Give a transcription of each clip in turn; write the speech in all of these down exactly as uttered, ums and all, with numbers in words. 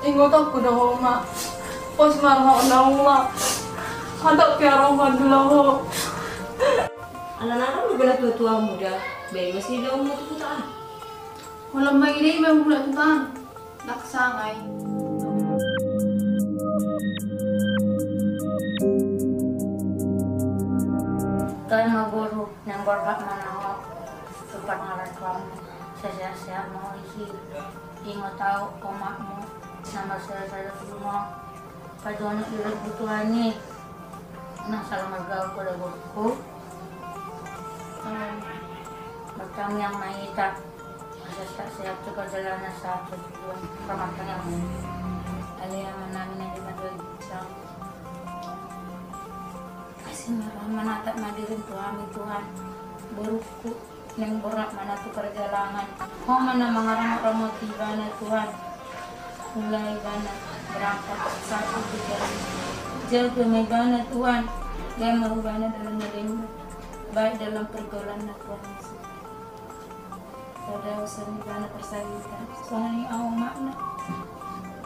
Ingot au do ho, Oma. Pos ma roham, Oma. Hatop pe roham, Oma. Alana adong do hela tuatua muda, baen ma sidaonmu tu huta an. Holan mangido ma au tu huta an. Ndang sanga i. Toe ma boru, naeng borhat ma na ho tu parmaratuanmu, sai sehat-sehat ma ho disi. Ingot au omakmu, na marsada-sada tu jolom on. Pajonok do di butuhan i, nang sala margaul ho da borungku. Martangiang ma hita. Asa sehat-sehat tu perjalanan sahat tu tujuan, martangiang ma. Ale Amanami na di banua ginjang, asi ma roham, manatap ma dirim tu hami Tuhan. Borungku naeng borhat ma na tu parjalanan. Ho ma na mangaramot-ramoti ibana Tuhan. Mulai ibana berangkat sahat tu tujuan, jaga ma ibana Tuhan. Gabe ma ibana dalan na denggan, baik dalam pergaulanna Tuhan Yesus. Sada usaha ni ibana parsahitan. Songon i au omakna,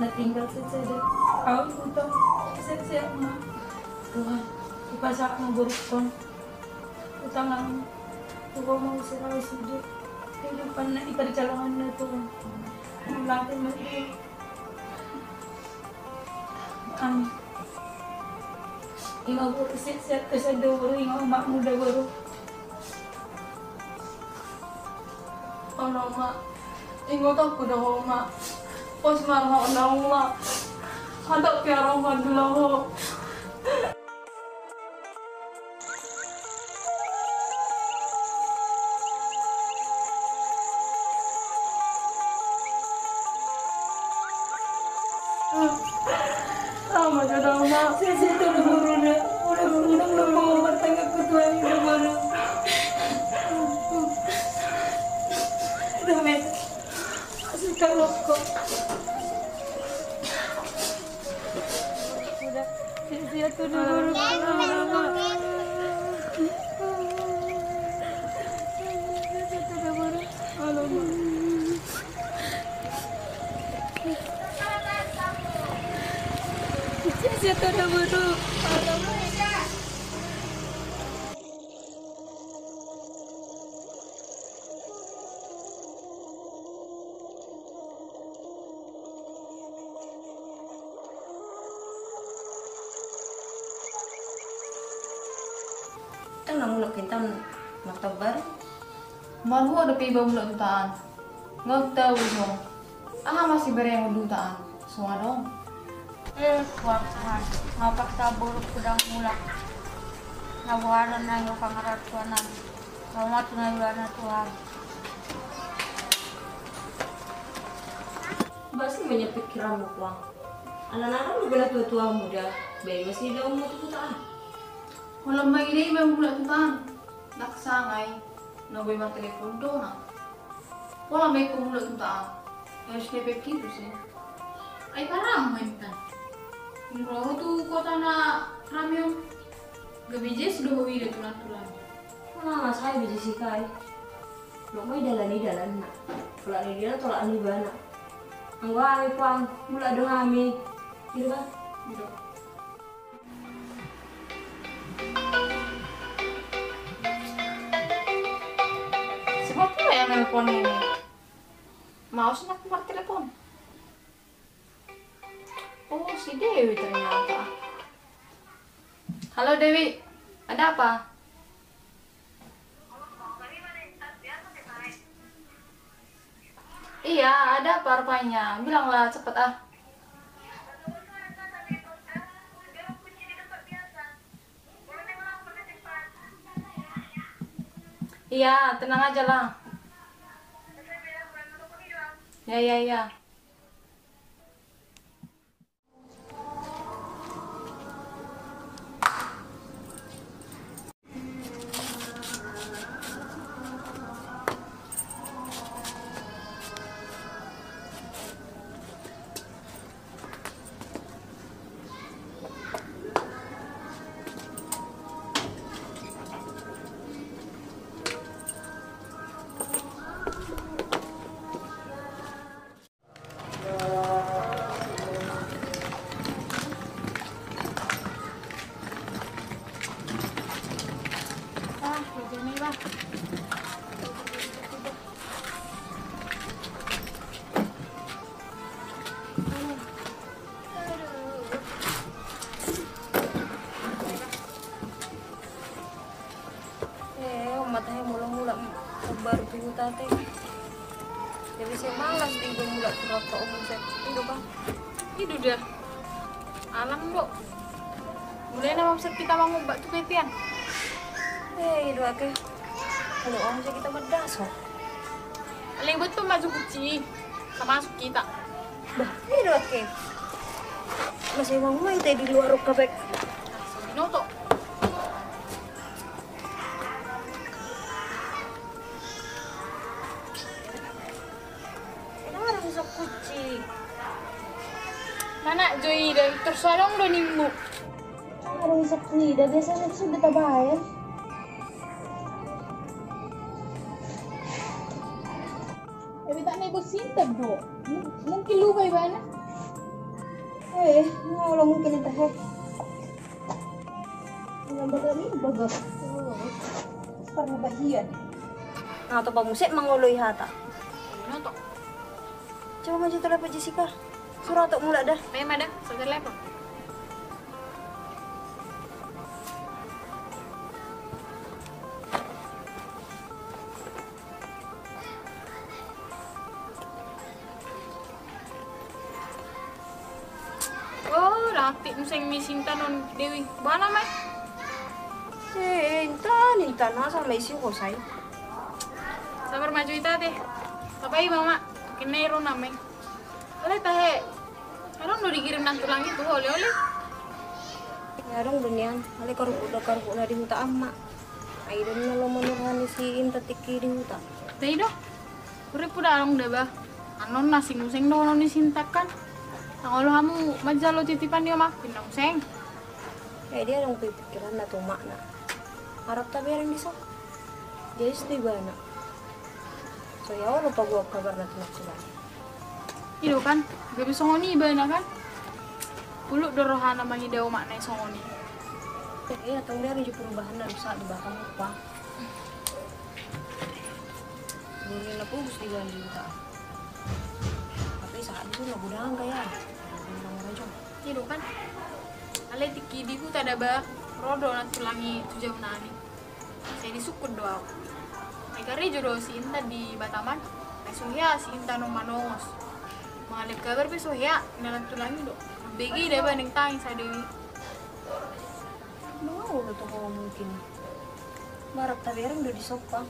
na tinggal sisada au di huta on. Sehat-sehat ma Tuhan. Hupasahat ma borungkon tu tanganmu. Tu Ho ma huserahi sude kehidupanna di perjalananna Tuhan. Mauliate ma di Ho. Amin. Ima boru, sehat-sehat ma sisada boru, ima omakmu da boru. Olo, Oma. Ingot au do ho, Oma. Pos ma roham, Oma. Hatop pe roham, Oma. Ama jadau ma. Sisi tu da boru da. Udah boru da, udah mau martangiang ketua ini da boru. Udah, men. Kasih kalau kok. Udah. Sisi tu da boru. Sisi tu da boru. Alamak. Sisi tu da boru. Alamak. Ndang na mulak hita on martaon baru. Malua dope iba mulak tu huta an. Nga tahu dong. Aha ma siberengon di huta an? So adong. Eh, Tuhan, Tuhan. Nga paksa borungku ndang mulak. Na boha do na nunga pangarantoan an? Nga matu na ibana, Tuhan. Basi ma nian pikiranmu, Puang. Alana adong do hela tuatua muda, baen ma sidaonmu tu huta an. Holan mangido ma au mulak tu huta an. Ndang sanga i. Na boi martelepon do na. Pola ma ingkon mulak tu huta an. Harus dia begitu sih. Ai parang main kan. Ro tu kota na rame on. Gabe jes do ho ida tulan-tulan. Ah, sai be Jessica i. Lomo i dalan i dalanna. Tolak ni dia, tolak ni ibana. Anggo hami, Puang, mulak do hami. Gitu kan? Gitu. Siapa pula yang nelpon ini? Mau si nak martelepon. Oh, si Dewi ternyata. Halo, Dewi, ada apa? Iya, ada apa rupanya? Bilanglah cepet, ah. Iya, tenang aja lah. Ya, ya, ya. Minggu mulak tu rata umum saya. Ido bah. Ido dah. Alam do. Mulai nama bisa kita mangubah tu petian. Eh, ido ake. Kalau orang saja kita berdaso. Alai betul masuk kuci. Sama masuk kita. Bah, ido ake. Masih uang mai tadi di luar rukabek. Binoto. Kenapa ada bisa kucing? Mana Joy dan terus adong do nimmu. Ada bisa kucing, dah biasa sudah tabayar. Tapi tak nego sinter do. Mungkin lupa ibana. Eh, mau lo mungkin itu heh. Yang bakal ini bagus. Karena bagian. Nah, to pamusek mangoloi hata. Nah, to. Coba maju telepon Jessica. Suruh to mulak dah. Memang dah, suruh telepon. Oh, latih museng mi sinta non Dewi. Bana mai. Eh, inta, inta na sama isi kosai. Sabar maju ita teh. Tapai mama, kena iro namai. Alai tahe. Adong do dikirim nantulang itu oleh-oleh. Ya adong do nian. Alai karupuk do karupuk na di huta ama. Ai do na lo manurhani si inta tikki di huta. Dai do. Urip udah adong da bah. Anon na sing museng do ono ni sinta kan. Nang olo hamu manjalo titipan dia mah pinna museng. Eh dia adong pikiran na tu makna. Arap tabereng di so. Jadi sedih bana. So ya olo paguak kabar na tu makna. Ido kan, gabe songon i ibana kan. Pulut do rohana mangida omakna i songon i. Eh, atong dia rinju perubahan na rusak di bakal lupa. Dulu na pugus di bani juga. Tapi saat itu na gudang kaya. Ido kan. Alai tikki di huta da bah, ro do nantulang i tu jabu nami. Sai disungkun do au. Ai karejo do si inta di Bataman. Ai so hea si inta non manongos. Mangalehon kabar pe so hea, na nantulang i do. Bege da bah ning tangis asa Dewi. Mau do toho mungkin. Marap tabereng do di sopa.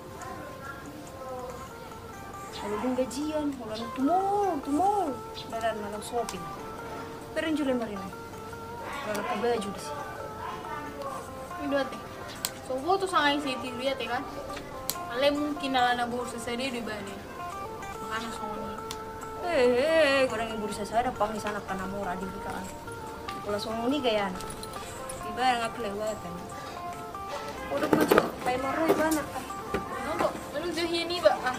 Lalu dung gajian, holan tumol, tumol. Dalan na langsoping. Bereng jule marina. Holan ka baju di si. Ido ate. So boto sanga isi tiru ate kan. Alai mungkin alana boru sasada do ibana. Makana songon i. Eh, eh, godang i boru sasada pang di sana kana mora di huta kan. Pola songon i gayana. Ibana nga kelewatan. Udah maju, pai maro ibana. Nonton, lalu jahian iba ah.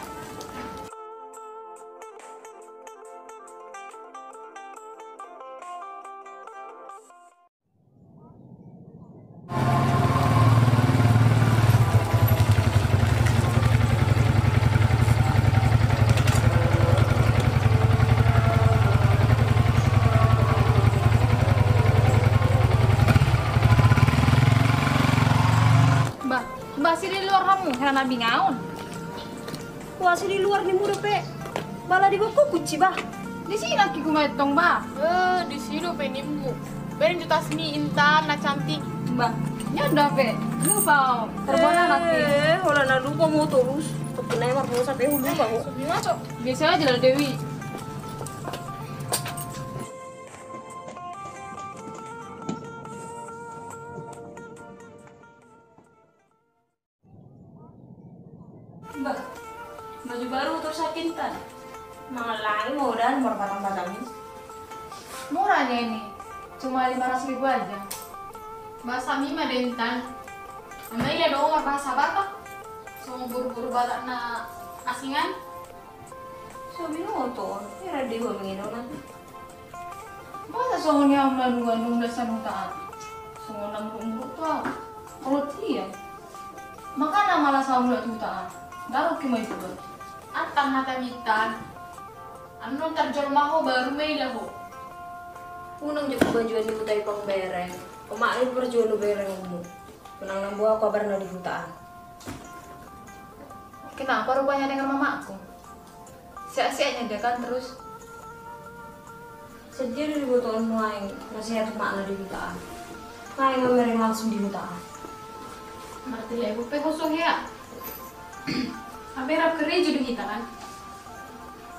Bah, bah si di luar hamu, hera na bingaon. Wah, si di luar nimmu dope. Bala di bokku kunci bah. Di si nangkin kumae tong bah. Eh, di si dope nimmu. Bereng jutas mi intan na cantik. Bah, nyo dope. Lupa. Terbona nanti. Eh, holan na lupa mau terus. Tapi naik marbosa pe lupa kok. Biasa aja lah Dewi. Bah, baju baru terus akintan. Mangalangi modal murah batang-batang ini. Murahnya ini, cuma lima ratus ribu aja. Bahasa mima dentan. Nama iya dong bahasa Batak. Semua buru-buru Batak na asingan. Sobi nonton, ira dewa mengenal nanti. Masa songon i au na dua nung dasan huta an. Songon na muruk-muruk tu au. Kolot dia. Makana malas au mulak tu huta an. Darok ki mai tu ba. Antang hata mitan. Annon tarjolma ho baru mela ho. Unang jo bajuan ni huta i pang bereng. Omak ni parjolo bereng umu. Unang namboa kabar na di huta an. Kenapa rupanya dengan mamaku? Sehat-sehat nian dia kan terus. Sadia do dibotohon nuaeng, rasa sehat makna di huta an. Nuaeng nga mereng langsung di huta an. Martele pe ho so hea. Hape rap karejo do hita kan.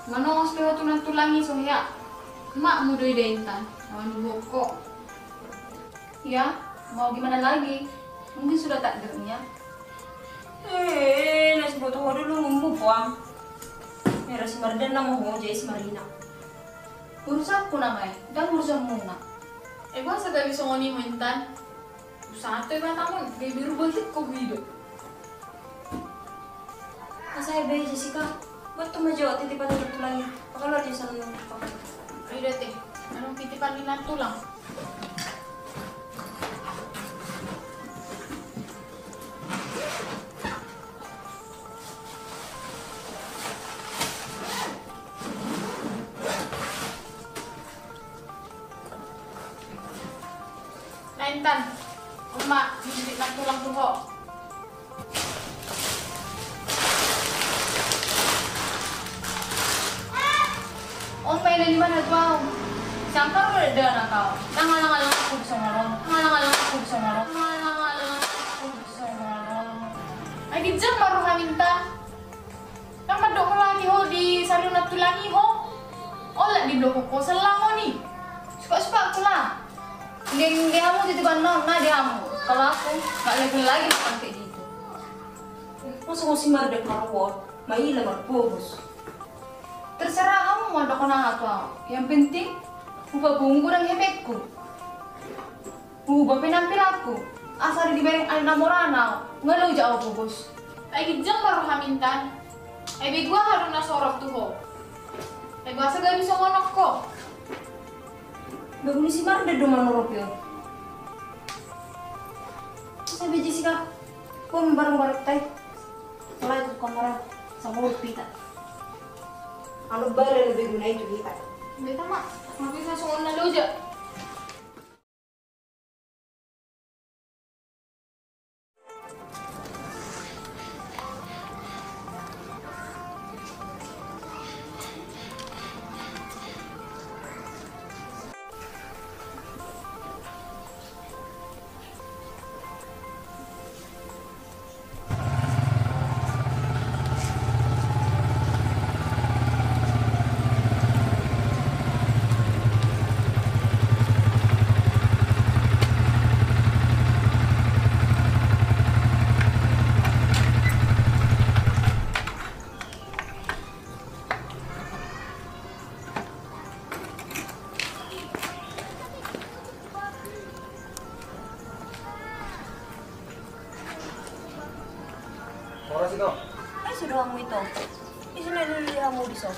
Manongos pe ho tu nantulang i so hea. Makmu do i da Intan, na manunggu ho. Ya, mau gimana lagi? Mungkin sudah takdirnya. Eh, na siboto ho do lungunmu, Puang. Nira si Mardan nama ho, jadi si Marina. Urusanku nama i, ndang urusanmuna. Eh, boasa gabe songon i ho Intan? Usaha tu i matamu, gabe rubo hikko guido. Asa ebe Jessica, buat tu majo titipan nantulang i. Pakalo di sana. Ayo date, anu titipan di nantulang. Na Intan, on ma, dididik nantulang tu ho. On ma, ina lima na tu au. Sangkar do dana kau. Ndang alang-alang aku di songon on. Ndang alang-alang aku di songon on. Ndang alang-alang aku di songon on. Ai ginjang ma roham Intan. Ndang mandok mulak ho di sari nantulang i ho. Olat di blok ho, sellang on i. Supak-supak ku lah. Ndeng di hamu titipan na on, na di hamu. Kalau aku, nggak lagi-lagi makan kayak gitu. Masa ho si Mardan marwot, maila marpogos. Terserah hamu mandok on aha tu au. Yang penting, hupapungu godang hepengku. Huba penampilanku, asa dibereng anak na mora na, nga loja au pogos. Ai ginjang ma roham Intan. Ai begu aha do na sorop tu ho. Ai boasa gabe songon on ho. Begu ni si Mardan do manoropi on. Asa be Jessica, ho ma barang-barang tai. Mulai tu kamar, sama urut pita. Anu bare lebih guna itu kita. Beta ma, mungkin songon na loja. Horas, Ito. Ai sude hamu, Ito. Ise na nilului hamu dison?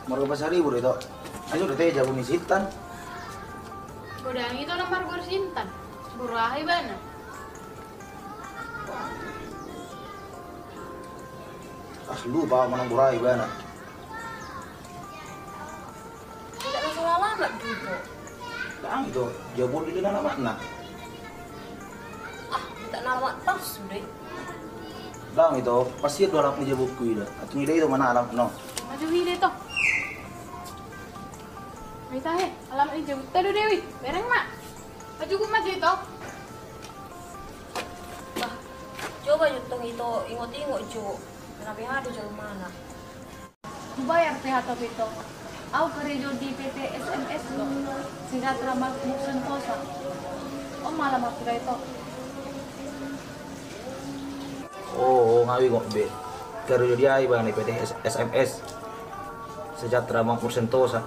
Marga Pasaribu do, Ito. Ai sude te jabu ni si Intan. Godang, Ito, na marga si Intan. Boru aha ibana? Ah, lupa au manang boru aha ibana. Tidak na salah alamat do, Ito. Ndang, Ito, jabu on do i na alamatna. Ah, tidak na alamat palsu do i. Ndang, Ito, pasti do alamat ni jabungku i da. Atung ida, Ito, mana alamat na on. Maju ida, Ito. Mai tahe, alamat ni jabunta do i, Dewi. Bereng ma. Maju, maju, Ito. Bah, coba jo tong, Ito, ingot-ingot jo. Kenapa ada jolmana? Hubayar pe hata pe, Ito. Au karejo di P T S M S do. Sejahtera Makmur Sentosa. On ma alamatku da, Ito. O, o, nga huingot be. Karejo di aha ibana, di P T S M S. Sejahtera Makmur Sentosa.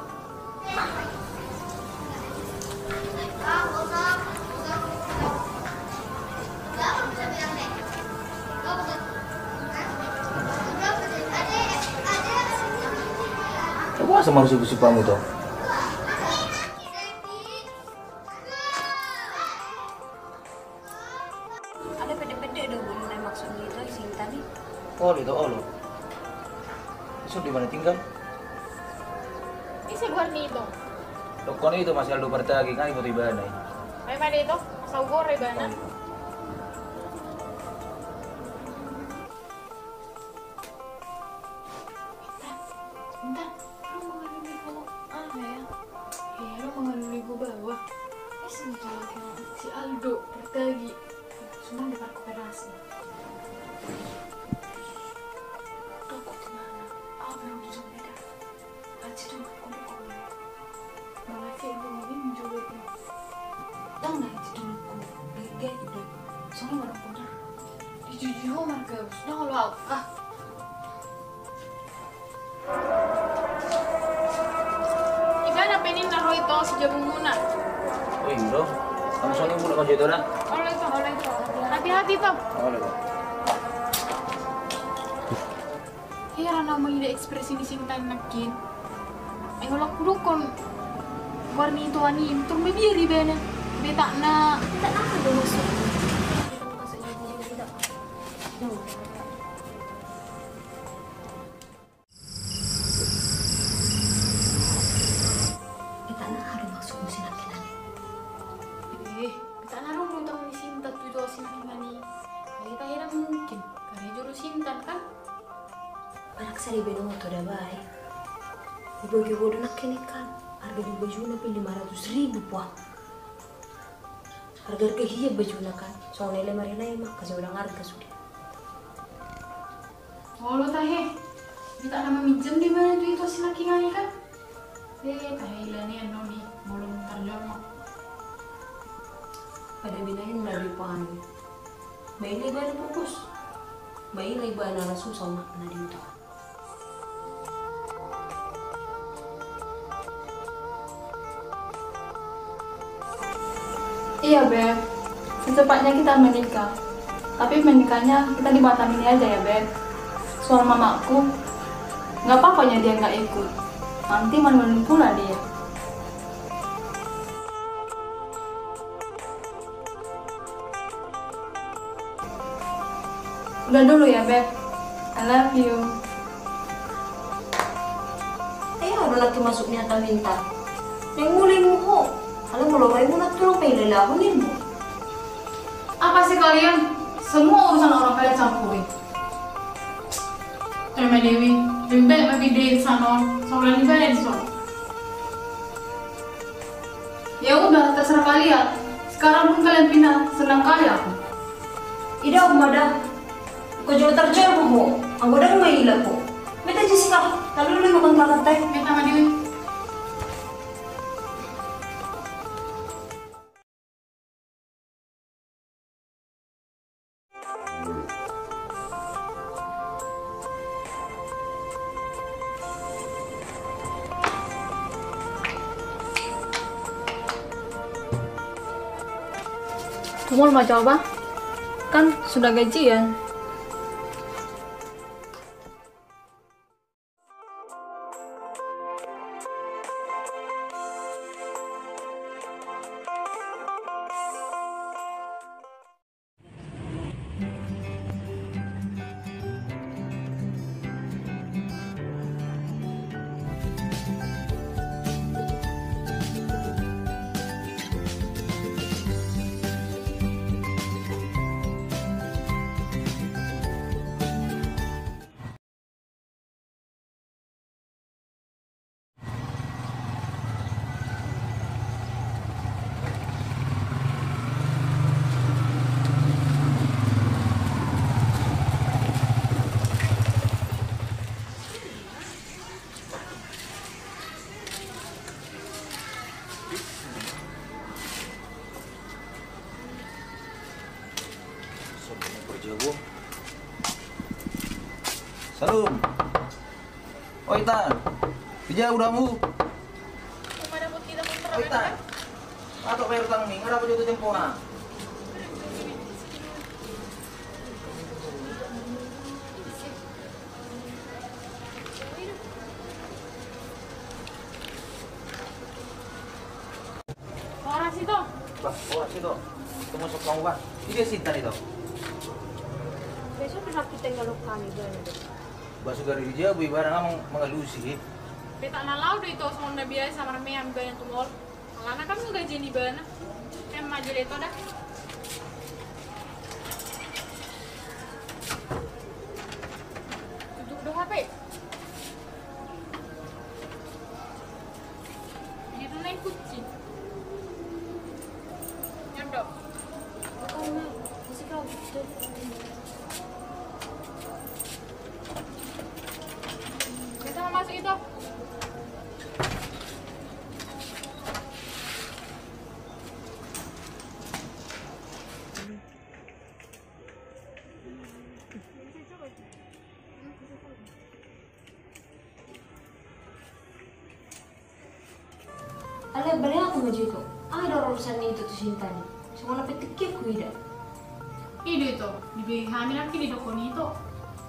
Boasa marusip-rusip hamu, Ito? Ada pendek-pendek do, bulu na maksud ni, Ito, si Intan i. Olo, Ito, olo. Ison do ibana tinggal? Ise goar ni, Ito? Dokkon i, Ito, masih Aldo Partagi, nga diboto ibana i. Mai ma da, Ito, asa hugoar ibana. Olo. Intan, Intan. Bawa. Eh, sini tolong si Aldo, pertagi. Cuma di parkoperasi. Toko di mana? Ah, belum bisa beda. Aci tu aku dukung. Malah sih, aku ini juga tuh. Tang na aci tu aku. Gaya itu. Soalnya orang punya. Di jujur, Marga. Sudah kalau aku. Ah. Ibana pe ninna ro ito sijabungmuna. Oh, indo. Kamu soalnya mulak kau jatuh dah. Olo ito, olo ito. Hati-hati to. Olo ito. Heran au mangida ekspresi ni Sinta nangkin. Ai holan hudokkon goar ni ito an i, tung mabiar ibana. Betakna. Betakna aha do maksudna? Betakna aha do maksudmu, si nangkinan i? Eh, betakna adong do utang ni Sinta tu ito si nangkinan i. Ai tahe ndang mungkin, karejo do si Intan kan? Manang sada binoto da bae. Dibagi ho do nangkin i kan. Harga ni bajuna pe lima ratus ribu, puang. Harga-harga hian bajuna kan. Songon i le marinai ma, kasi ulang harga sude. Olo tahe. Betakna maminjam do ibana tu ito si nangkinan i kan. Eh, tahe, ila nian do ni, molo tarjolma. Pada binaen na di panu. Maila ibana pupus. Maila ibana ra susah umakna di huta. Iya, Beb. Secepatnya kita menikah. Tapi menikahnya kita di Batam ini aja ya, Beb. Soal mamaku, nggak apa-apa ya dia nggak ikut. Nanti malu-maluin pula dia. Udah dulu ya, Beb. I love you. Ai aha do nangkin maksud ni hata Intan? Naeng muli ma ho. Alai molo ro i muna tu, laho paila-ilahon ninmu. Apa sih kalian? Semua urusan orang kalian campuri. Terima Dewi, lebih baik bagi dia di sana, sama ni bae di sana. Ya udah, terserah kalian. Sekarang pun kalian pindah, senang kali aku. Ida, aku mada. Kau juga terjol ho. Anggo dang maila ho. Meta Jessica, talu dulu makan kakak teh. Meta ma Dewi. Tumol ma coba, kan sudah gajian. Salam. Oi, Tan. Ija udamu. Oi, Tan. Atok bayar utangmi, nga dapot jolo tempona. Horas ito. Bah, horas ito. Ito masuk kamu, bah. Ija si Intan ito? Besok tu sakit tengah lo kami, bah. Bah, sudah di dia, bui barang amang mengelusi. Betakna laho do ito, songon na biasa marmeam ibana tu mall. Alana kan gajian ibana. Em, ma jolo ito da. Tutup do H P. Dia tu naik kucing. Kita masuk itu. Alai bale ahu ma jo, Ito. Aha do urusan ni Ito tu si Intan i? Songon na pe tingki huida. I do, Ito, dibehe hami nangkin didokkon Ito.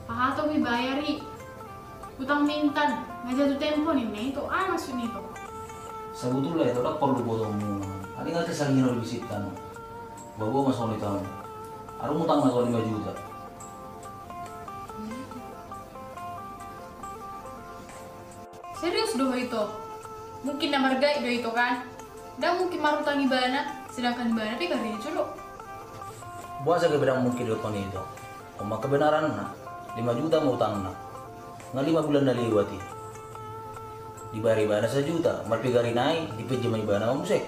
Pahatop i bayar i. Utang ni Intan, nga jatuh tempo ninna Ito. Aha maksud ni Ito? Sabotulna, Ito, ndang porlu botoonmuna. Alai nga kesalingan do di si Intan. Baboa ma songon i taon. Adong utangna tu ahu lima juta. Serius do ho, Ito? Mungkin na margait do Ito, kan? Ndang mungkin marutang ibana, sedangkan ibana pe karejo do. Boasa gabe ndang mungkin didokkon Ito? On ma kebenaranna, lima juta ma utangna. Nga lima bulan na lewat i. Dibayar ibana sajuta, marpiga ari nai dipeja ma ibana muse.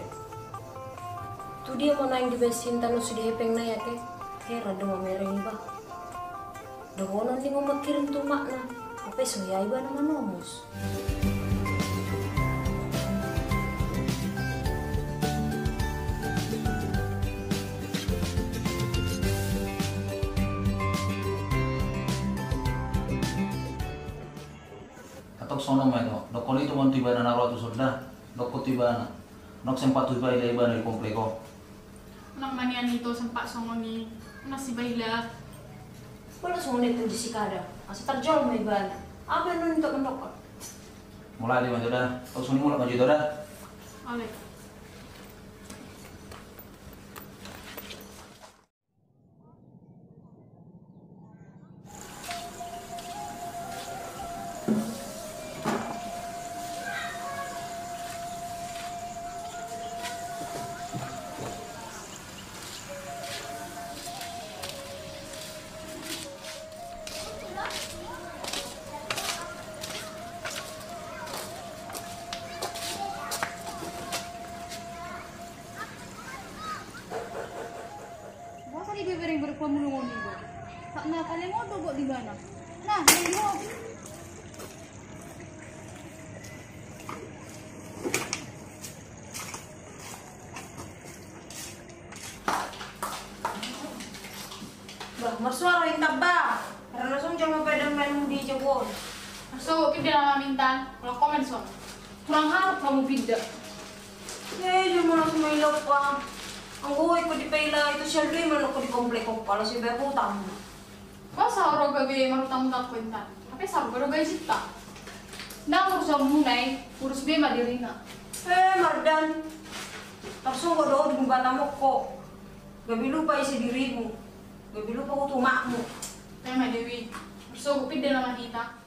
Tu dia ma naeng dibaen si Intan na sude hepengna i ate? Heran do mamereng iba. Dohonon ninna mangkirim tu umakna, hape so hea ibana manomus. Antong songon on ma, Ito. Dokkon Ito ma on tu ibana na ro ahu tuson da. Dokkon tu ibana. Ndang sempat hupaila ibana di komplek on. Unang ma nian, Ito, sempat songon i. Unang sibaila. Pola songon i tu di si Kadang. Asa tarjolma ibana. Aha pe annon Ito mandokkon? Mulak ma jo da. Antong songon i mulak ma jo, Ito, da. Alai. Boasa dibebereng berpamulung on iba? Sak na paling on do buat di mana? Nah, yang di. Bah, marsuara inta bah. Karena sonjol ma pada main di jago. Marsogot pinda nama mintan, kalau komen son. Kurang harap kamu pinda. Ya, ya, jangan langsung main lupa. Anggo ikut dipaila Ito sial dui mana kau di komplek kau pala si bayar utang. Boasa ro gabe marutang-utang ho intan? Hape sarupa do gajinta. Ndang urusanmuna i, urus be ma dirina. Eh, Mardan. Tarsogot do ho di Debata mongko. Gabe lupa ise dirimu. Gabe lupa ho tu umakmu. Te ma Dewi. Marsogot pinda nama hita.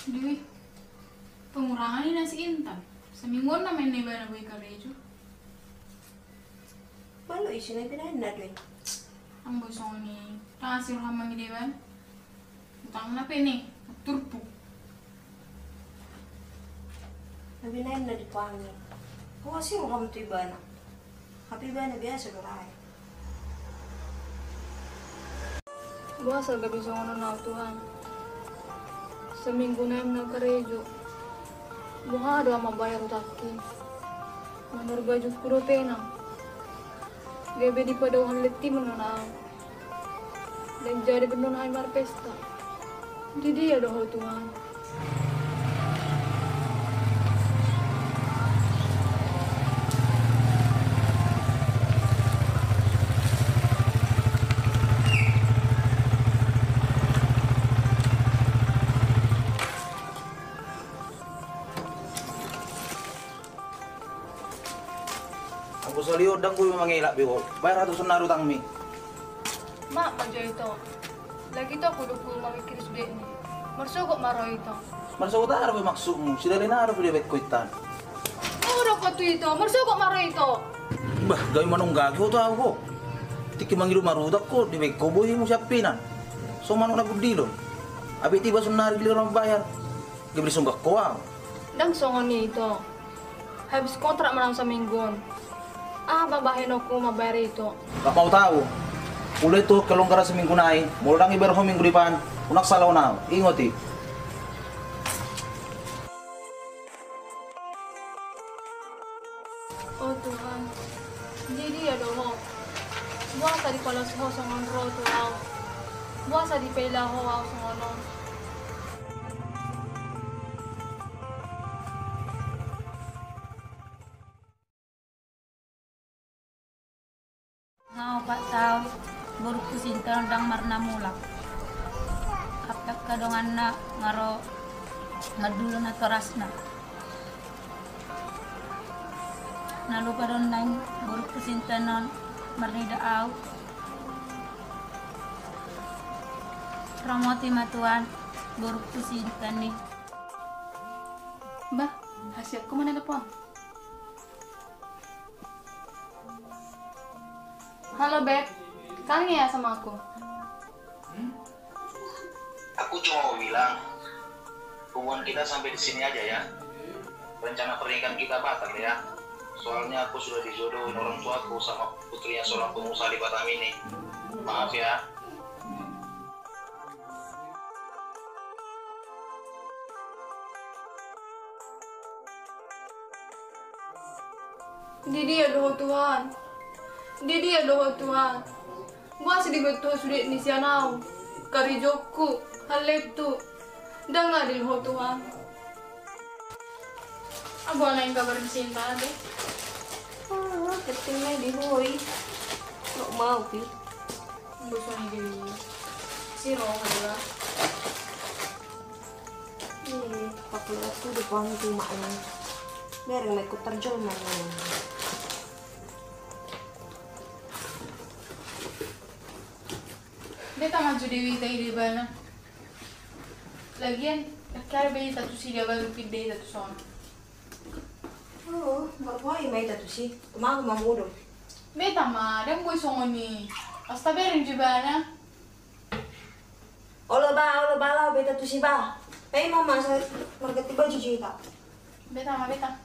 Dui, pengurangan i na si Intan. Saminggu on nama inna ibana boi karejo. Balo isi na pinanna dui. Ambo songon i, tasi roham mangida ibana. Utangna pe ni, turpuk. Tapi nain na dipanggil. Awas i roham tu ibana. Tapi ibana biasa do rae. Boasa gabe songon on au Tuhan. Saminggu nain na karejo. Boha do au mambayar utangki. Manor bajukku dope nang. Gabe dipadao hallettimon au. Ndang jadi be annon hami marpesta. Di dia do ho Tuhan? Anggo sali on ndang boi mangelak be ho. Bayar hatuson nari utangmi. Maaf ma jo Ito. Lagi tu au hudok mamikiri sude ni. Marsogot ma ro Ito. Marsogot aha do be maksudmu? Sidalina aha do be dibaen ho intan? Au do ho tu Ito. Marsogot ma ro Ito. Bah, gabe manonggaki ho tu au ho. Tingki mangido marutang ho, dibaen ho bohi muse ampenan. So manuk na gundilon. Abit iba saonari giliran mambayar. Gabe disonggak ho au. Ndang songon i, Ito. Habis kontrak ma nang saminggu on. Aha ma bahenonku mambayar i, Ito? Ndang mau tahu. Olo, Ito, kelonggaran saminggu nai, molo ndang dibayar ho minggu depan, unang salahon au. Ingot i. O Tuhan, di dia do Ho? Boasa dipalasi Ho songon ro tu au? Boasa dipaila Ho au songon on? Nga opat taon borungku Sinta on ndang marnamulak. Ampe angka donganna nga ro mandulo natorasna. Na lupa do naeng borungku Sinta on marnida au. Ramoti ma Tuhan borungku Sinta on. Bah, hasianku ma nelepon. Halo, Beb. Kangen ya sama aku? Aku cuma mau bilang, hubungan kita sampai di sini aja ya. Rencana pernikahan kita batal ya. Soalnya aku sudah dijodohin orang tuaku sama putrinya seorang pengusaha di Batam ini. Maaf ya. Di dia do Ho Tuhan? Di dia do Ho Tuhan? Boasa dibuat Ho sude ni sian au? Karejoku, halletu. Ndang adil Ho Tuhan. Boha naeng kabar ni Sinta, Ate? Ah, penting ma i di Ho i. Ndang mau pe. Bosan i jadi. Si Roha lah. Ih, pakai aku di panggung mak ini. Biar yang ikut terjun mak ini. Beta maju Dewi tai di bana. Lagian, kare beta tu si dia baru pindah tu sono. Oh, marbohi ma ita tu si. Tumagon ma mudom. Beta ma, ndang boi songon i. Asta bereng jo ibana. Olo ba, olo ba, laho beta tu si ba. Paima ma, marganti baju jo hita. Beta ma, beta.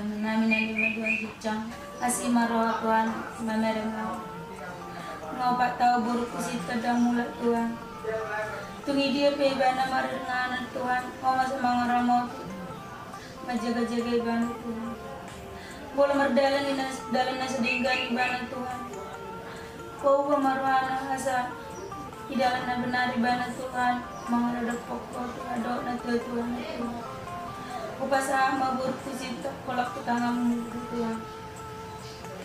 Nami na niula Tuhan Kijang, asi ma roha Tuhan mamereng au. Nga opat taon borungku Sinta ndang mulak Tuhan. Tung i dia pe ibana maringanan Tuhan, Ho ma so mangaramoti, manjagajaga ibana Tuhan. Molo mardalan di na, dalan na so denggan ibana Tuhan, paubah ma rohana asa di dalan na benar ibana Tuhan, mangadophon Ho Tuhan dohot natuatuana Tuhan. Hupasahat ma borungku Sinta holan tu tanganmu Tuhan.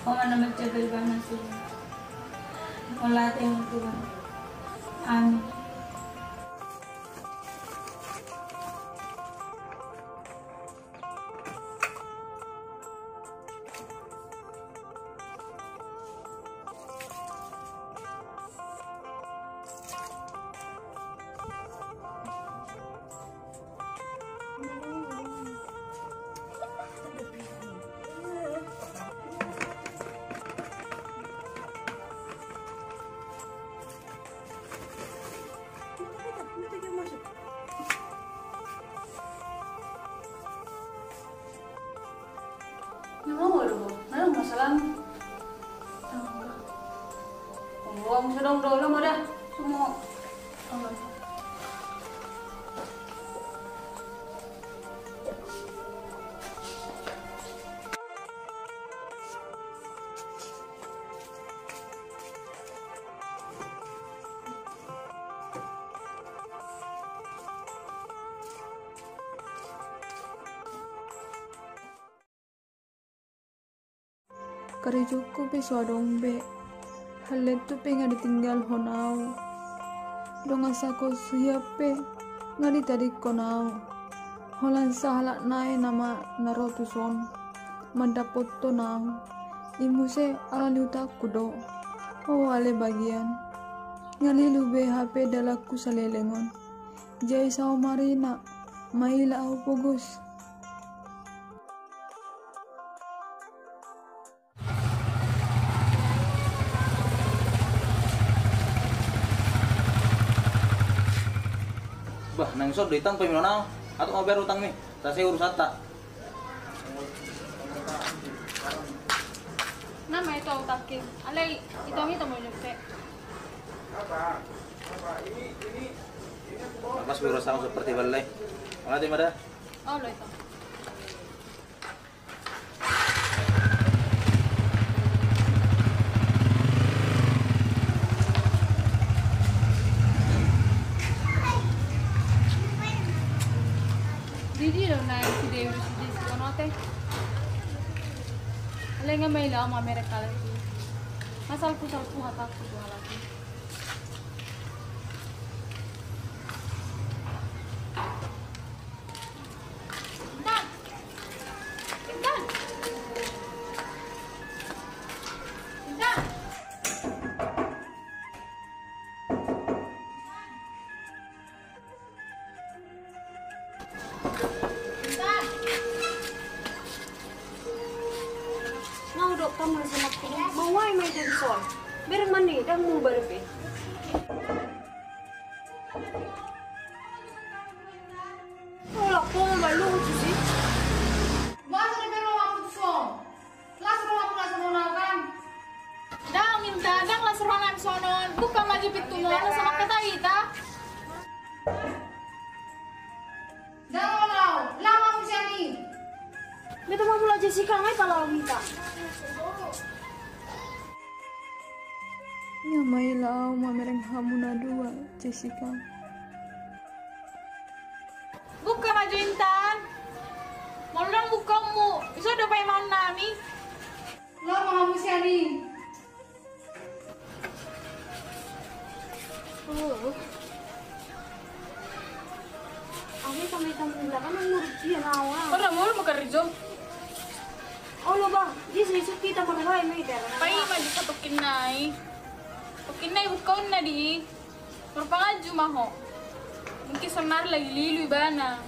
Ho ma na manjaga ibana Tuhan. Mauliate ma Tuhan. Amin. Bang. Uang sedang dolo mada. Semua. Karejongku pe so adong be, halleanku pe nga ditinggalhon au. Dongan sahasahuthu pe nga ditadingkon au. Holan sahalak nai nama na ro tuson mandapothon au. I muse ala ni utangku do. O ale bagian. Nga lilu be hape dalanku saleleng on. Jai saomarina maila au pogos. Bah, naeng son do intang paimana au. Atik mabayar utangmi. Selesai urusanta. Nama itu utangki? Alai itu, itu mau jemput. Pas urusan seperti balai. Mana tim ada? Oh, lo itu. Didi do na si Dewi si Jessica note. Alai nga maila au mamereng halak i. Nga salpu-salpu hatangku tu halak i. Intan! Intan! Intan! Intan! Nga hudok hamu na songon i, mauai ma ita dison. Bereng ma ni, ndang muba dope. Tolak po malu tusi. Masa di bero aku tuso. Las roha pula sama kan. Ndang Intan, ndang las roha nami sonon. Buka ma jo pintu molo sama kata ita. Ndang olo, laho hamu sian i. Beta ma mula Jessica ngai pala ita. Ia maila au mamereng hamu na dua, Jessica. Buka ma jo Intan. Molo ndang bukaonmu, ison do paimaon nami. Laho ma hamu sian i. Oh. Ame kami tamu belakang nang nurut dia nawa. Ora molo mau kerja. Olo bah, dia sini suki tamu nang lain mai dia. Pai ma di satu kinai. Kinai bukaonna di. Marpanganju ma ho. Mungkin sonari lagi lilu ibana.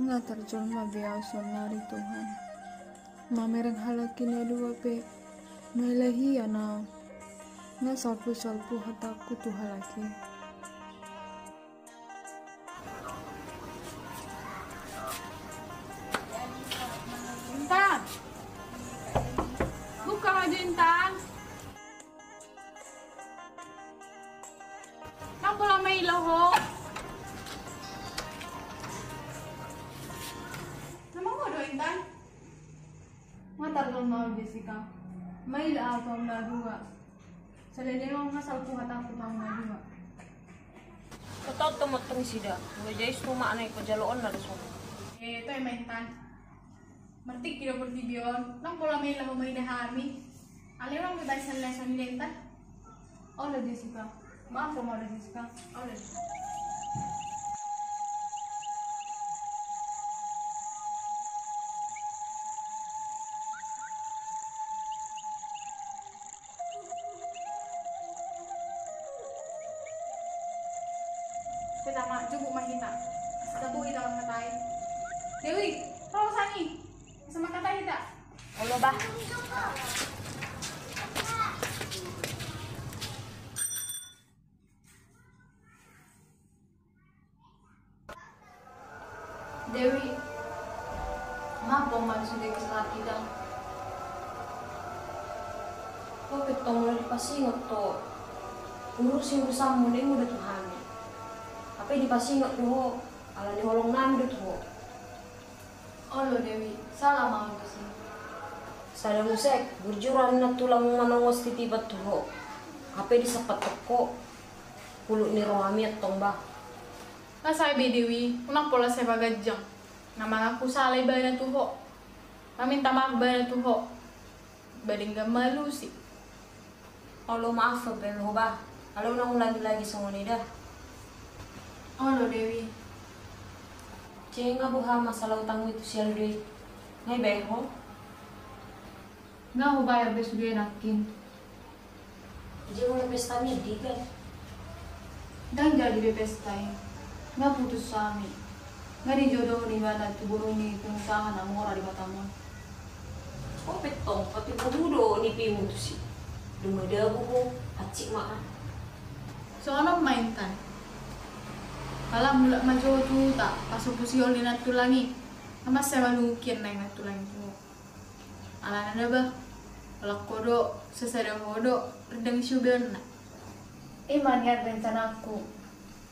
Nga tarjolma be au sonari Tuhan. Mamereng halak i na dua pe maila hian au. Nga salpu-salpu hatangku tu halak i. Intan. Buka ma jo Intan. Ndang pola maila ho. Nama ho do Intan? Nga tarjolma au Jessica. Maila au tu hamu na dua. Saleleng on nga salpu hatangku tu hamu na dua. Kau tahu teman-teman sida. Mula jais tu makna iko jaloon na do sono. Eh, tu ma Intan. Martingki do portibi on, ndang pola maila ho maila hami. Alai unang be baen sian lae songon i da Intan. Olo Jessica. Maaf ho ma olo Jessica. Olo. Hita ma, jupuk ma hita. Asa tabo hita mangkatai. Dewi, tolong sani. Asa mangkatai hita. Olo bah. Manu sude kesakitan. Ho pe tong molo dipasingot ho, urusi urusanmu, ninna do tu hami. Hape dipasingot do ho, ala ni holong nami do tu ho. Olo Dewi, sala ma au tusi. Sada muse, burju roha ni nantulang manongos titipan tu ho. Hape disampathon ho, pulut ni rohami antong bah. Nga sae be Dewi, unang pola sae paganjang. Nga mangaku sala ibana tu ho. Maminta maaf ibana tu ho. Ba denggan ma alusi. Olo, maaf pe ma ho bah. Alai unang ulangi lagi songon i da. Olo Dewi. Jei nga boha masalah utangmi tu si Aldo i? Nga ibaen ho? Nga hubayar be sude nangkin. Jei molo pesta mi di kan? Ndang jadi be pesta i. Nga putus hami. Nga dijodohon ibana tu boru ni pengusaha na mora di Batam on. Ho pe tong, pati boru do nipimu tusi. Dung madabu ho, hansit ma. Songon on ma Intan. Pala mulak ma jo tu huta, pasopo sihol ni nantulang i. Nga mansai manukian nai nantulang i tu ho. Alana da bah, holan ho do, sasada ho do, rindang siubeonna. I ma nian rencanangku.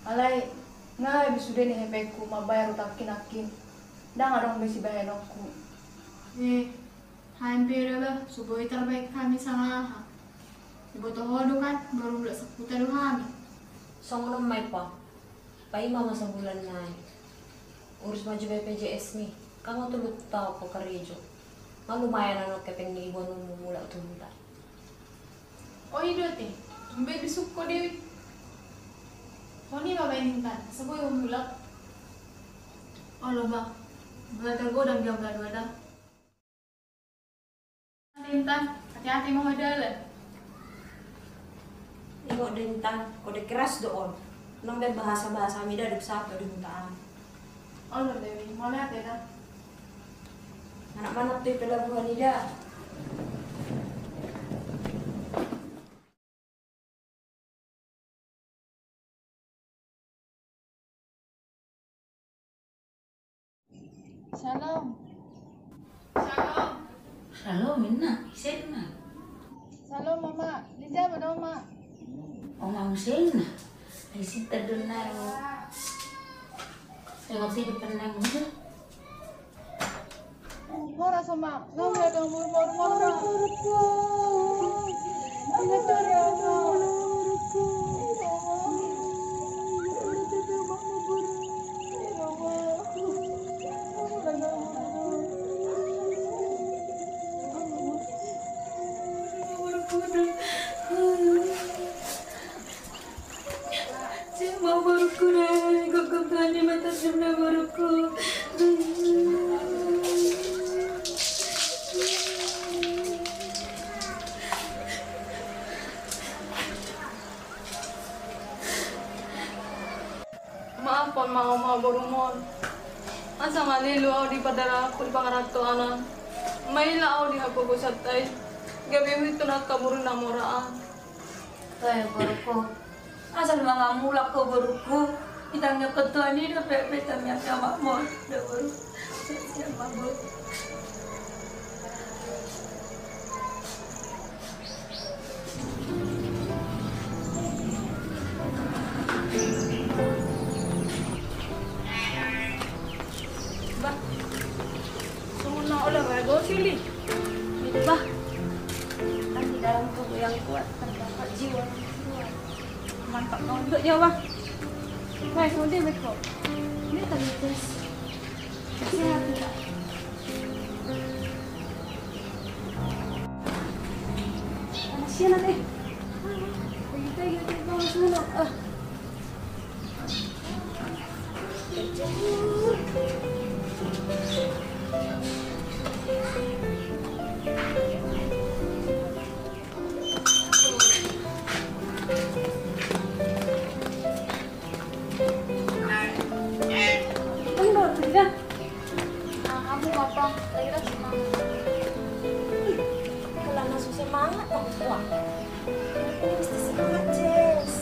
Alai, nga habis sude ni hepengku mambayar utangki nangkin. Ndang adong be sibahenonku. Eh, haen pe da bah, so boi tarbahen hami sanga aha. Diboto ho do kan, boru mulak sahuta do hami. Songon on ma i pa. Paima ma sabulan nai. Urus ma jo B P J S mi, kan nga tolu taon ho karejo. Nga lumayan annon hepeng ni iboanonmu mulak tu huta. O i do ate, tumbe bisuk ho Dewi. Ho ni ma baen Intan, asa boi ho mulak. Olo bah, boha targodang jam dua da. Intan, hati-hati ma ho dalan. Ingot do Intan, kode keras do on. Nang be bahasa-bahasa mida duk sapa di huta an. Olo Dewi, mauliate da. Manat-manat tu pelabuhan i da. Shalom. Shalom. Shalom, inna. Ise inna? Shalom, Mama. Di jabu do, Ma? Oma, ise inna? Ise terdun nai. Tengok sini pernah muda. Horas, Oma. Nga mulak dong, murmur, murmur. Siap ma boruku na, gogom Tuhan i ma tarjamna boruku. Maafhon ma au ma borumon. Asa nga lelu au di pardalanan, di pangarantoan an. Maila au di hapogosan i. Gabe huhut tu angka boru na mora an. Bae boruku, asa nunga mulak ho boruku. Itangiangkon Tuhan i dope, pe tangiang ni amakmu da boru. Siap ma boru. Bah, songon na olah raga ho sili. Bah, kan di dalam tubuh yang kuat terdapat jiwa yang kuat. Mantap na untuk jawa. Baik, mau dia baik kok. Ini tadi tes. Sehat tidak? Panas ya nanti. Begitu ya, kita mau sunat. Ah. Bang, baru kerja? Ah, kamu apa? Lagi rasa semangat. Ih, kalau nggak susah semangat, Bang, kuat. Ini mesti semangat, Jess.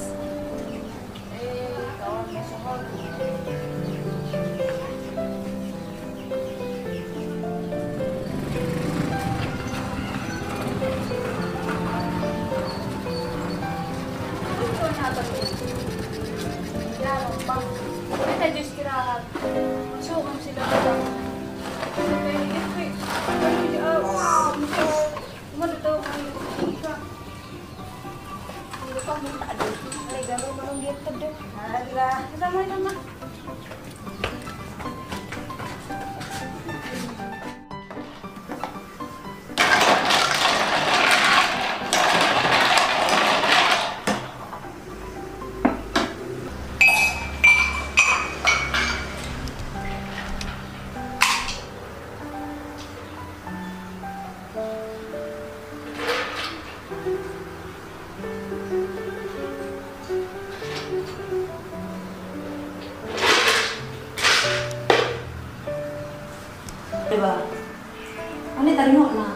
Ringot na.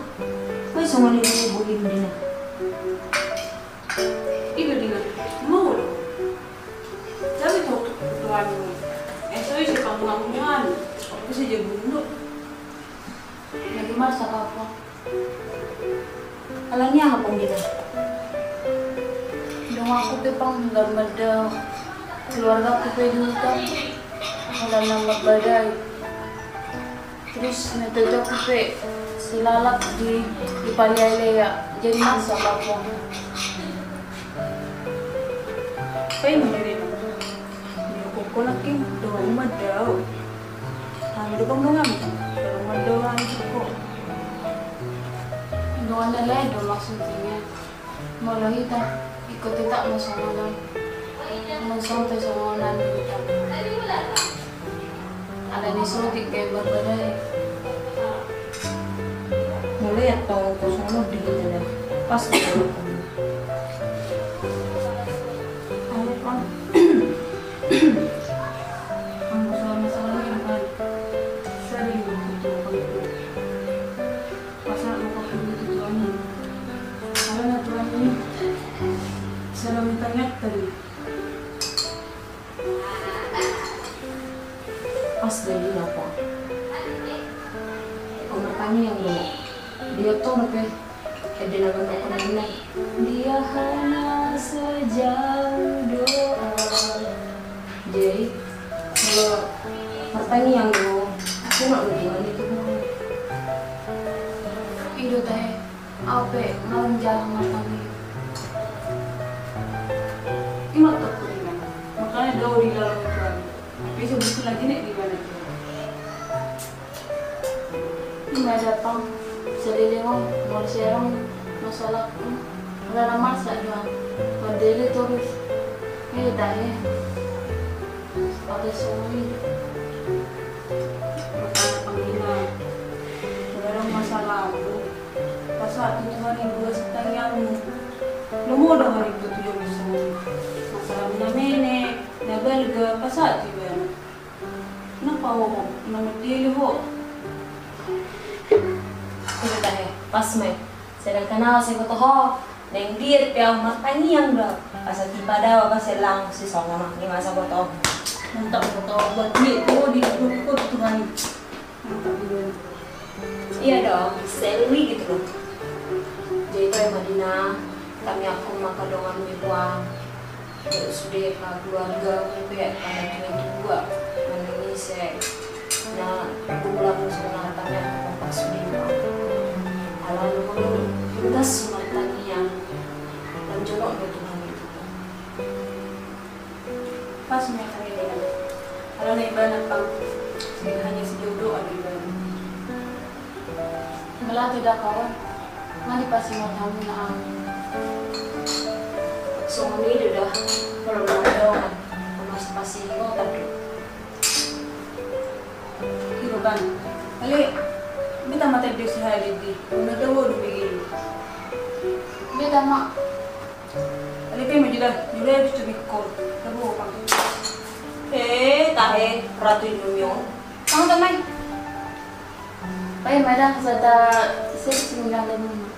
Koi songon i do bohim, Dina. Ido, Dina. Mau do. Jadi tu tuan. Eh, so isi panggungan. Aku sih jago dulu. Jadi masa apa? Alani aha, Pang, Dina? Dong aku pe, Pang, lam mada keluarga aku pe di huta. Alana marbadai. Terus na totoku pe silalap di, di paliai lea, jadi masa apa? Paima ma, Dina. Di hokon nangkin donganmu mandao. Hami do, Pang, donganmu. Donganmu mandao hami tu ho. Dongan na lain do maksudna. Molo hita ingkon tetap ma songon on. Molo songon on, songon on do hita. Alani sotik gabe marbadai. Molo ia tong kosong lo di hita da. Pas do. Ayo, Pang. Pang, masalah, masalah ni, Pang. Sering begitu, Pang. Pasahat ma ho tu Tuhan i. Alana Tuhan i sada ma tangiangta do i. Pas do i, Dina, Pang. Ho martangiang do. Dia tong pe ende na gondok na nilai. Dia hanya sejauh doa. Jadi molo martangiang do, songon i do Tuhan i tu ho. Ido tahe. Au pe ngalum jala martangiang. Ima tong, Dina. Makanya doa di dalam Tuhan. Tapi sebetulnya gini di mana tu? Ima da, Pang, saleleng on molo serang masalahku. Alana masa do au mandele torus. Eh, tahe. Pakai songon i. Makanya, Pang, Dina. Molo adong masalahmu, pasahat tu Tuhan i, buat sitangiangmu. Lomo do hami tu Tuhan i songon i. Masalahmu na menek, na balga, pasahat tu Ibana. Napa ho, ho na mandele ho? Ido tahe, pas ma i. Sedangkan au, asa diboto ho, naeng liat pe au martangiang do au. Asa tiba dao, asa langsung sisongon, i ma asa diboto ho. Mantap, diboto ho, buat liat ho di, di, di Tuhan i. Mantap, Ido. Iya dong, selwi gitu loh. Jadi, Pang, ima, Dina, tangiangkon ma angka donganmu i, Pang. Sude angka keluargamu pe, angka na tua-tua, na ise na tulang, songon i tangiangkon ma sude, Pang. Alana molo tung das martangiang, lam jonok do Tuhan i tu ho. Pas ma i, Dina. Alana Ibana, Pang, hanya sejauh doa do Ibana. Melato da kawan, nga dipasingot hamu na au. Songon i do da, molo na dongan, na masipasingot do. Ido, Bang. Ale, beta ma tadi si Halid i. Una tau do begini. Beta ma. Ale, paima jo da, jolo habis tu mikol. Tabo, Bang. Eh, tahe, ratu Indomie on. Kamu tamai. Paima da, sada searching dalam rumah.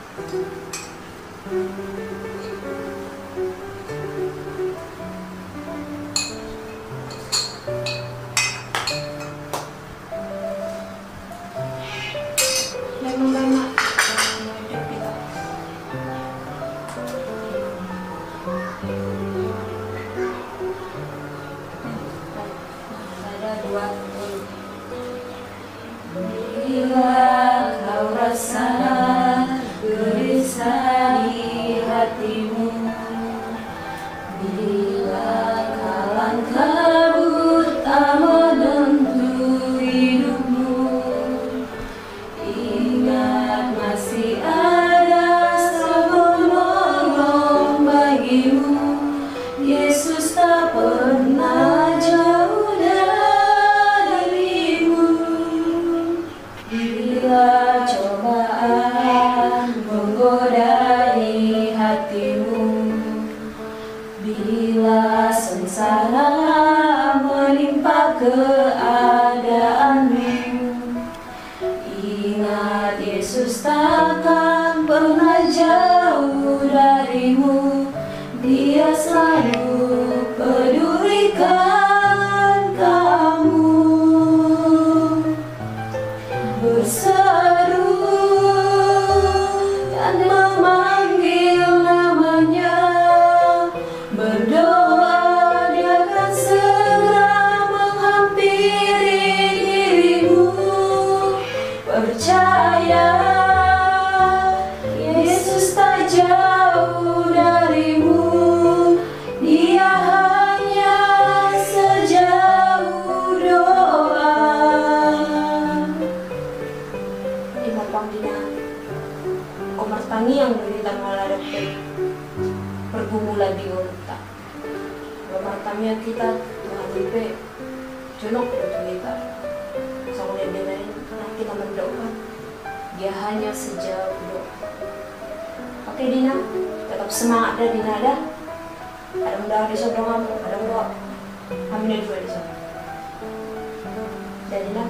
Bila kau rasa gelisah di hatimu, Takkan pernah jauh darimu, Dia selalu pedulikan kamu. Berseru dan memanggil namanya, berdoa Dia akan segera menghampiri dirimu. Percaya, Yesus tak jauh darimu, Dia hanya sejauh doa. Ima pang, Dina, martangiang do hita molo adong pe pergumulan di ngolunta. Molo martangiang hita, Tuhan i pe jonok do tu hita. Songon i do na i, nangkin na mandok kan, Dia hanya sejauh doa. Oke, Dina, tetap semangat da, Dina, da. Adong do au dison donganmu, adong do au. Hami na dua dison. Da, Dina.